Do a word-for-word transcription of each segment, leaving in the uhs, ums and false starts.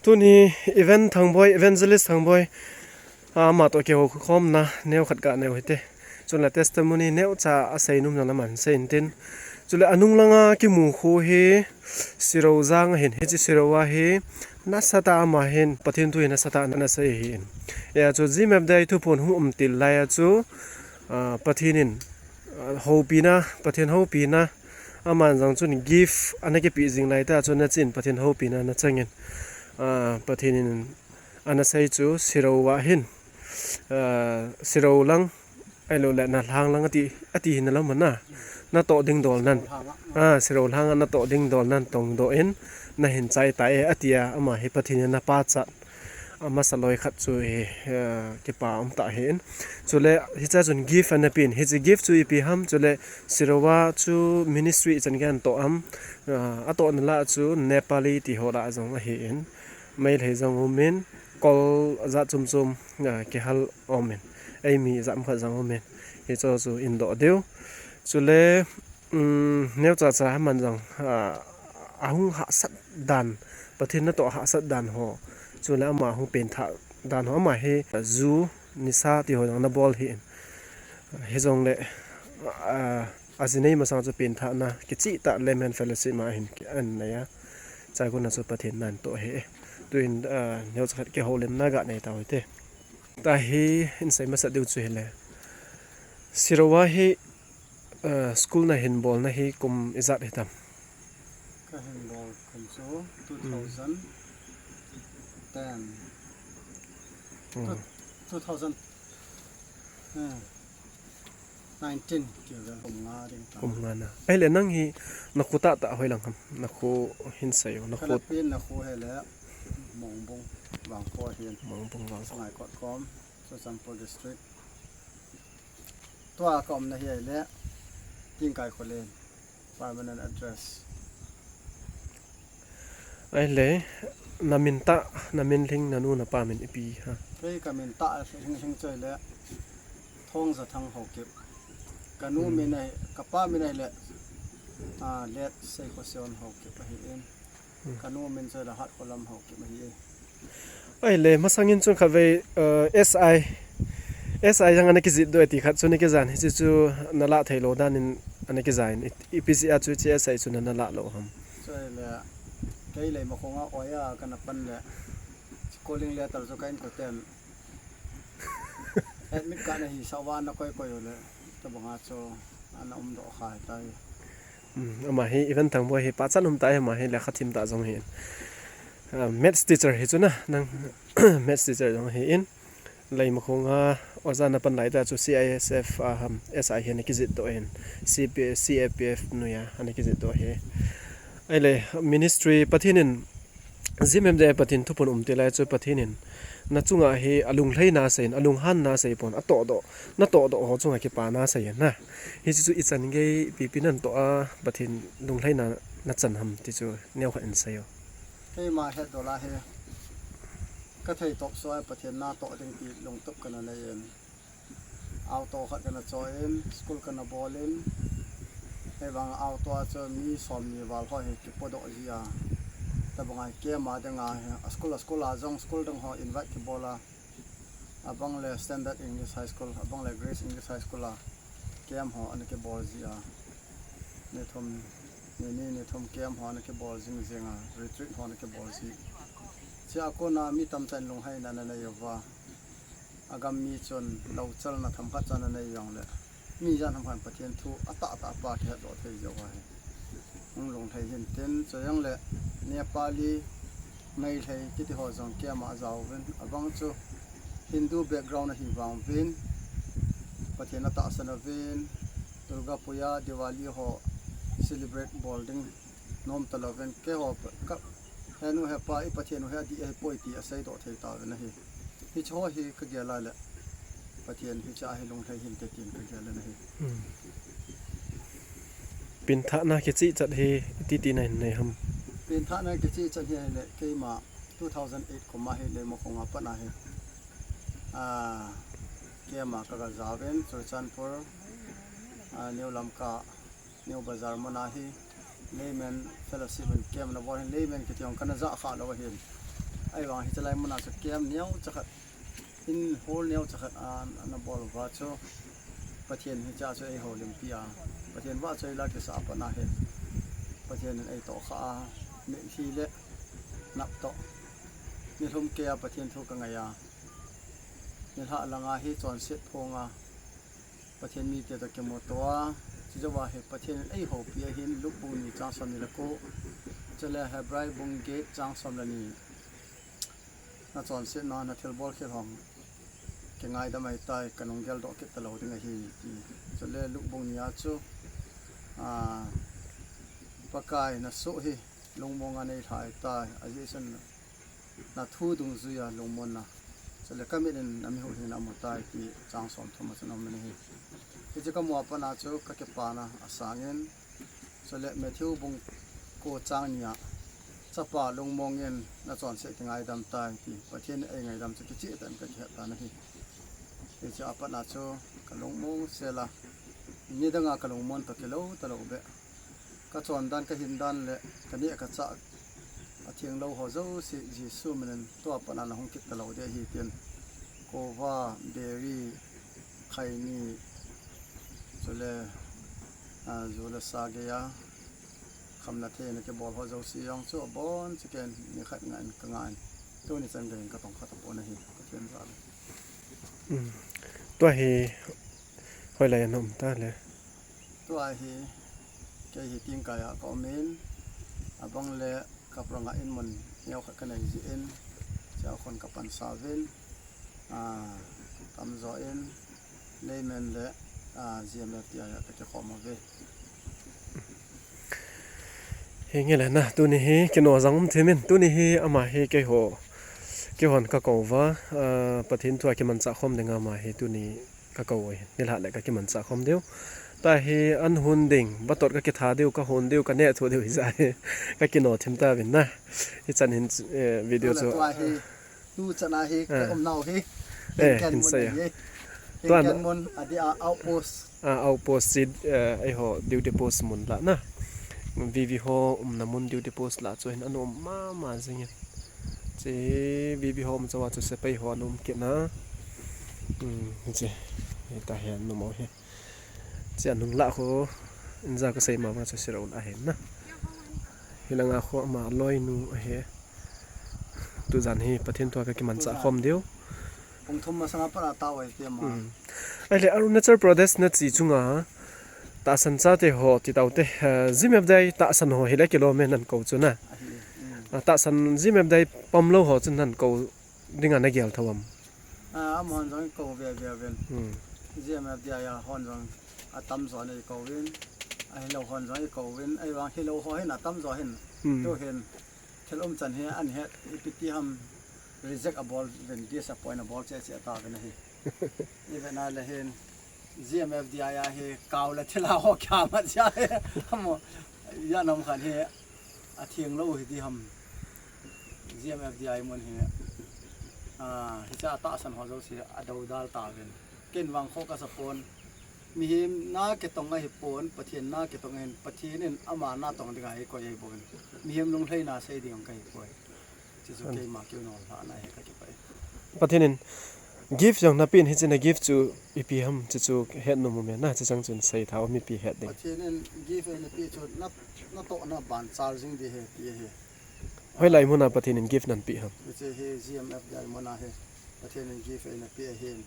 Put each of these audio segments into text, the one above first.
Tuni Evan Thangboi, Evangelist Thangboi, ama toh kihoukhomna neokhat kanei u hite. Chule testimony neocha asei nom jong le aman seiyin tin. Chule anung langa kimu khu hi Siro jang ahin, hiche Siro a hi nasatah a ama hin Pathen thu hi nasatah a ana sei ahin. Hijeh chun G M F D I thuphon hung umtil laiya chu, ah, Pathen in, ah, houpina, Pathen houpina, aman jong chun gift ana kipeh jing laitah chun nachin Pathen houpina nachangin, ah, Pathen in ana sei chu Siro a hin, ah, Siro lang, ahilouleh nalhang lang ati, ati hi nalam na. Natoh ding dol nan. Ah, Siro lhanga natoh ding dol nan tongdoh in, nahin chai tai e, atia, ama hi Pathen in ana pachat. Amasa loi khat chu hi, ah, kipa umtah ahin. Chule, hichea chun gift ana pen. Hiche gift chu ipi ham, chule Siro a chu ministry ichan gei ana toh ham. Ah, atohna lah chu Nepali ti ho lah jong ahin. Meitei jong umin, Kol jat chom chom, ah, kihal umin. Eimi jat khat jong umin. Hicho chu indoh diu. Chule, um, neocha cha aman jong, ah, ahung hahsat dan, Pathen natoh hahsat dan ho. Chule ama hung pengthah dan ho. Ama hi, ah, ju, nisa ti ho jong ana bol ahin. Hijongle, ah, ajinei masang chu pengthahna kichehtah Lamb and Fellowship ma hin ana nei a. Chua kona chu Pathen in ana toh ahi. Tuin, ah, neocha khat kihoulimna kanei tau hite. Tua hi hin sei masat diu chu hile. Siro a hi, ah, school nahin bolna hi kum ijat hitam? Kahin bol kum chu two thousand ten. Hmm. Two, two thousand, eh, nineteen, kum nga ding ta. Kum nga na. Ahile nang hi nakho tahtah hoilang ham? Nakho hin sei o, nakho. Kalapin nakho hile Mongbung Vangkho hin. Mongbung Vangkho. Sangaikot kom, Churachandpur District. Tua kaumna hi ahile Tingkai Khullen. Permanent address. Ahile, namin tah, namin lhing, nanu napa min ipi ham? Kei kamin tah lhing lhing chu ahile Thongzathang Haokip. Kanu min ahi, kapa min ahile, ah, Late Seikhosion Haokip ahin. Hmm. Kanu min chu ahile Hatkholam Haokip ahi. Ahile, masangin chun khatvei, eh, S I, S I jong ana kijih doh e ti khat chu ana kijan, hiche chu nalah theilou dan in ana kijan, i, ipi jeh a chu hiche S I chu nana lah lou ham? Chu ahile, kei Leimakhong a oi a kana pan le, calling letter chu ka inkoten admit card nahi sah uva ana koi koi u le, tabanga chu ana umdoh kha tai. Hmm, ama hi Evan Thangboi hi pachat um tah e, ama hi lekha thim tah jong ahin. Ah, maths teacher hi chu na, nang maths teacher jong ahin. Leimakhong a oja ana pan laitah chu C I S F a ham, S I hi ana kijih doh ahin. C P, C A P F noiya ana kijih doh ahi. Ahile ministry Pathen in G M F D I Pathen thuphon umtil lai chu Pathen in nachunga hi alunglhaina asei in, alunghanna asei pon, atohdoh, natohdoh ho chunga kipana asei in na. Hiche chu ichan gei ipi ipi natoh a Pathen lunglhaina nachan ham ti chu neokhat in sei o. Keima hetdoh lai hi kathei topso a Pathen natoh ding ti lungtup kana nei in. Auto khat kana choi in, school kana bol in. Hivang auto a chu mi somni val ho hi kipodoh ji a. Tabanga hi camp a dinga hi, a school, a school a jong school dang ho invite kibol a. Abang le Standard English High School, abang le Grace English High School a camp ho ana kibol ji a. Ni thum, ni ni, ni thum camp ho ana kibol jing jing a, retreat ho ana kibol ji. Chua kona mi tamtah in lungheina ana nei uva. Agam mi chun louchalna themkhat chan ana nei jongle, mi ijat ham khat Pathen thu atahtah pa kihetdoh thei jeh u ahi. Hung lunglhai hinte, chujongle Nepali, Meitei kiti ho jong camp a ajaovin, abang chu Hindu background ahi vang uvin, Pathen atahsan uvin, Durga Puja, Diwali ho celebrate bol ding nom talouvin, keiho ka, henu hepa, i Pathen u hi adih ahipoi ti aseidoh thei tauvin ahi. Hiche ho hi kagel a le, Pathen hichea hi lunglhai hinte tin kagel in ahi. Hmm. Pengthahna kichehchat hi iti tina hin nei ham? Pengthahna kichehchat hi ahile, keima two thousand eight kum a hi Leimakhong a pat a hi, ah, camp a kaga jaovin, Churachandpur, ah, New Lamka, New Bazar mun a hi, Laymen Fellowship in camp ana bol hin, Laymen kiti jong kana jah kha lou ahin. Ahivang hiche lai muna chu camp neocha khat, in hall neocha khat a, ana bol uva chu Pathen hichea chu eihoulimpi a, Pathen vahchoila kisah a pat a hi Pathen in eitohkhah a, mitlhi le nap toh nilhum keiya Pathen thu kangai a, nilhah langa hi chonset phong a, Pathen mite toh kimuto a, chujouva hi Pathen in eihoupi ahin. Luke bung ni chang somni le ko, chule Hebrai bung get chang som le ni na chonsetna, na thilbol khel hom kingaidam ahitai, kanung geldoh kit talou ding ahi, ti. Chule Luke bung ni a chu, a, Pakai nasoh hi lungmonga neilhah ahitai, ajeh chun nathu dungjuia lungmonna, chule kamit in namihuhhingna amutai, ti chang somthum a chun aum in ahi. Hiche kamu a pat a chu kakipana asangin, chule Matthew bung ko chang ni a, Chapa lungmongin nachonset kingaidam tai, ti Pathen in eingaidam chu kicheh tah in kakihet tan ahi. Hiche a pat a chu kalungmong sela, nidanga kalungmon toh kilou talou beh, kachondan kahindan le kaneh kachah athenglou ho jouse Jesu minin tua pat a nahung kit talou ding ahi, tin kova, beri, khaini, chule, a, ju le sa geiya khamna theina kibol ho jouse jong chu abonchauva ken nikhat ngah in kangah in, tuni chan geiyin katongkha tapon ahi, Pathen jal in. Tua hi hoilai a naum ta le? Tua hi kei hi Tingkai a kaumin, abang le Kaprang a in mun neokhat kanei jeh in, chea khun kapansa uvin, a, tamjo in, Leimen le, a, G M F T I a kakikhom uve. Hinge le na, tuni hi kino jang um thim in, tuni hi ama hi keiho, keihon kakou uva, a, Pathen thua kimanchah khom dinga ama hi tuni kakou u ahi, nilhah le kakimanchah khom diu. Tua hi an hon ding, batot kakitha diu, kahon diu, kaneh thu diu hijeh a hi kakino thim tauvin na. Hichan hin, eh, video chu. Tua hi, tuchan a hi kaumnau hi Hinkenmun ahi. Hinkenmun adeh a outpost. A, outpost chu, eh, eiho duty post mun lah na. V V ho umna mun duty post lah chu hin ana um mama jingin. Chu V V ho um chauva chu sepai ho ana um kit na. Chu hita hi ana um u hi. Chu anung lah khu inja kasei mama chu sirou lah ahi na. Hilanga khu ama loinu ahi. Tujan hi Pathen thua kakimanchah khom diu. Pung thum masanga pat a tao ahi ti ama. Ahile Arunachal Pradesh nache chunga tahsan chate ho ti taute, eh, G M F D I tahsan ho hile kilom e nakou chu na. Tahsan G M F D I pamlou ho chu nakou dinga nagel thou am? A, amahon jong eikou veve uvin. G M F D I a hon jong atamjo in eikouvin. Ahilou hon jong eikouvin. Ahivang hilou ho hin atamjo hin. Tuhin thil umchan hi ahin het, ipi ti ham, reject abol uvin, disappoint abol cheh cheh tauvin ahi. Ivetna le hin G M F D I a hi kaole thilha ho kiamat jeh a hi. Amo, ijat ham khat hi athenglou hi ti ham. G M F D I mun hi, a, hichea tahsan ho jouse adoudal tauvin. Ken vang kho kasa pon. Mihem na kitong ahipon, Pathen na kitong ahin, Pathen in ama natong dinga eikoi ahibouvin. Mihem lunglhaina sei ding kahipoi. Chuchu keima keu nolhahna hi kakipah e. Pathen in gift jong napeh in, hiche na gift chu ipi ham, chuchu hetnom um e na, chuchang chun seitha um ipi het ding. Pathen in gift eina peh chu na, natohna ban chal jing ding ahi ti ahi. Hoilai muna Pathen in gift nahin peh ham? Hiche hi G M F D I muna hi Pathen in gift eina peh ahin.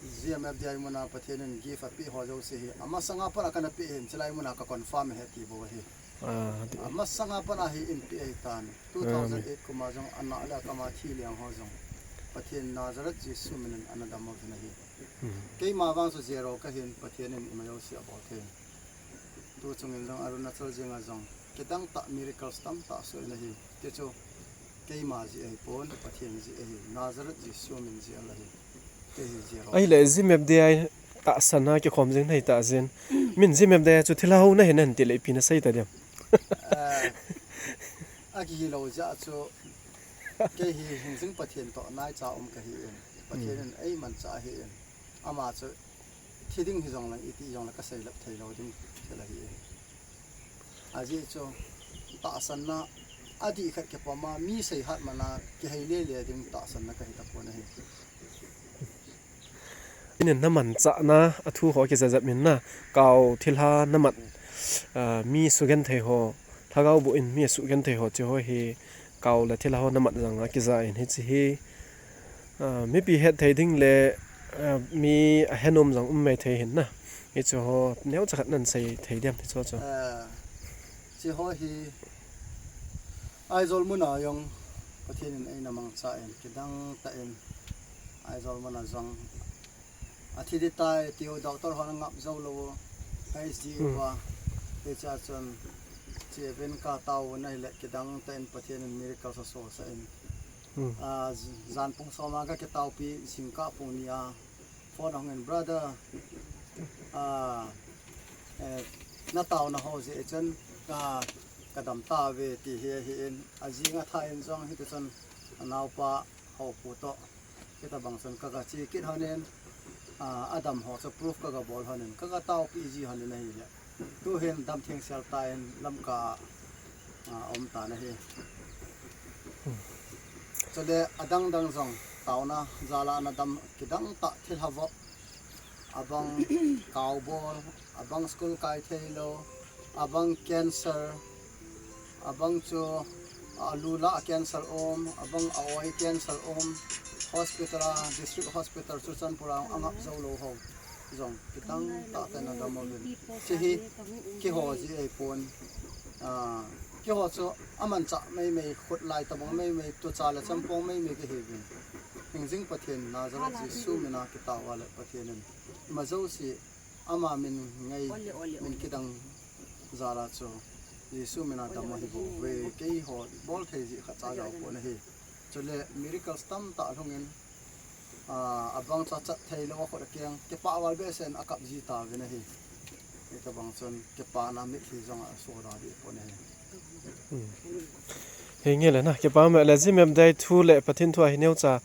G M F D I muna Pathen in gift apeh ho jouse hi amasanga pat a kana peh ahin, chulai muna ka confirm ahi ti bou ahi. Amasanga pat a hi eipeh ahitan. Two thousand eight kuma jong ana le akama thi leng ho jong Pathen Nazareth Jesu minin ana dam uvin ahi. Keima vang chu zero kahin, Pathen in ima jouse abol thei. Tu chungin jong Arunachal jenga jong kidang tah miracles tamtah asoh in ahi. Tichu keima jeh ahipon, Pathen jeh ahi, Nazareth Jesu min jeh a ahi. Kei hi zero. Ahile G M F D I tahsan a kikhom jing nahi tah jeh in. Min G M F D I chu thilha ho nahi nahin tile ipi nasei ta dem? Eh, akihilou jeh chu kei hi hingjing Pathen toh naicha um kahin. Pathen in eimanchah ahin. Ama chu thi ding hijongleng, iti jongleng kaseilep theilou ding thil ahi. Ajeh chu tahsanna adih khat kipom a, mi seihat mana kihei lele ding tahsanna kahi tapon ahi. Inin na manchahna, athu ho kijajap min na, kau thilha na mat, ah, mi sugenthei ho, lhagao boh in mi sugenthei ho, hiche ho hi kau le thilha ho na mat jang a kija in hiche hi, ah, mipi hetthei ding le, ah, mi ahenom jong um maithei hin na. Hiche ho neocha khat nan seithei diam ti chu chu. Ah, hiche ho hi Aizawl muna jong Pathen in eina mangcha in kidang tah in Aizawl muna jong athi ding tai tiu doctor hon angap jou lou u, H D U Hmm. a, hiche a chun hiche ven katao u ahile kidang tah in Pathen in miracle sa so sa in. Hmm. Ah, j-, jan pung som a kakitaopi, jingkah pung ni a phone ahung in, "Brother, ah, eh, nataona ho jeh chun ka, kadam tauve," ti hi ahin, ajing athah in jong hiti chun anaopa Haopu toh hitabang chun kaga che kit hon in, ah, adam ho chu proof kaga bol hon in, kaga taopi ji hon in ahile. Tuhin damthengsel tah in Lamka a, ah, aum tan ahi. Chule adang dang jong taona jal a ana dam kidang tah thilha vop. Abang kau bol, abang school kai thei lou, abang cancer, abang chu, ah, lu lah a cancer um, abang a oi cancer um, hospital a, district hospital Churachandpur a angap jou lou ho jong kidang tah tah in ana dam uvin. Hiche hi keiho jeh ahipon, ah, keiho chu amanchah maimai, khut lai tabang maimai, tucha le champong maimai kahiuvin. Hingjing Pathen Nazareth Jesu mina kitao a le Pathen in ima jouse ama min ngai, min kidang jal a chu Jesu mina dam u ahi bouve, keiho bol thei jeh khatcha jao pon ahi. Chule miracles tamtah lhung in, ah, abang chu achat thei lou a khut akeng, kipah val behseh in akap ji tauvin ahi. Hitabang chun kipana mitlhi jong aso da deh pon ahi. Hmm. Hinge le na, kipa um e le, G M F D I thu le Pathen thu a hi neocha,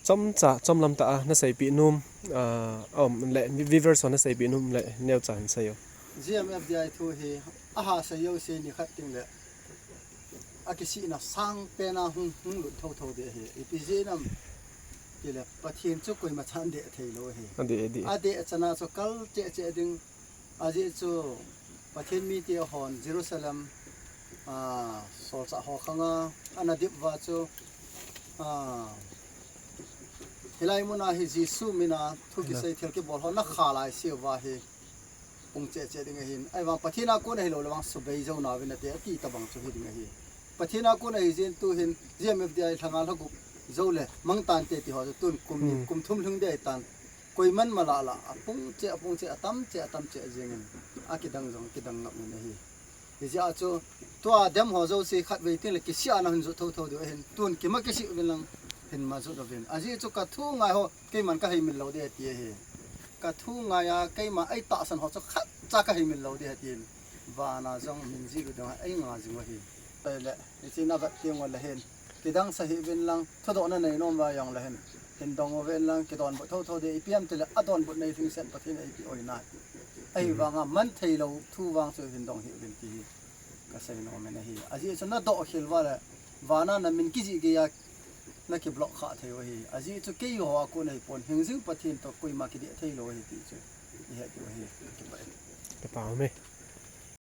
chomcha, chomlam tah a na seipeh nom, ah, um, le, viewers ho na seipeh nom le, neocha hin seiyo. G M F D I thu hi, aha seiyo se ni khat teng le, akisihna sang pen a hung, hung lut thotho ding ahi. Ipi jeh ham tile, Pathen chu koima chan deh thei lou ahi. Adeh, adeh. Adeh chana chu kal cheh cheh ding, ajeh chu Pathen mite hon Jerusalem, ah, solchah ho khang a ana dip uva chu, ah, hilai muna hi Jesu mina thu kisei thil kibol ho na kha lai se uva hi pung cheh cheh ding ahin. Ahivang Pathen a kon ahilou le vang subei jou nauvin nate ati tabang chu hi ding ahi. Pathen a kon ahi jeh in tuhin G M F D I lhanga lhagup jou le mang tante ti ho chu tun kum ni, hmm, kum thum lhung ding ahi tan. Koiman mala la, apung cheh, apung cheh, atam cheh, atam cheh jeng in, akidang jong, kidang ngap in ahi. Hijeh a chu, tua dem ho jouse khatvei teng le kisih a na hin jot thotho diu ahin, tun kima kisih uvin lang, hin ma jot uvin. Ajeh chu ka thu ngai ho, keiman ka hei mil lou ding ahi ti ahi. Ka thu ngai a, keima ei tahsan ho chu khatcha ka hei mil lou ding ahi tin. Vana jong min jih lut ding a, ei nga jing u ahi. Tua le, hiche na vet teng u le hin. Kidang sa hih uvin lang, thudohna nei nom uva jong le hin. Hin dong uvin lang, kidonbut thotho ding, ipi ham tile, adonbut nei lhingset Pathen in eipeh u ahi nai. Ahivanga man thei lou, thu vang chu hin dong hih uvin ti hi. Ka sei nom in ahi. Ajeh chu na doh khel uva le, vana na min kijih gei a, na ki block kha thei u ahi. Ajeh chu keiho a kon ahipon, hingjing Pathen toh koima kideh thei lou ahi ti chu. I het diu ahi, kipah e. Kipah e.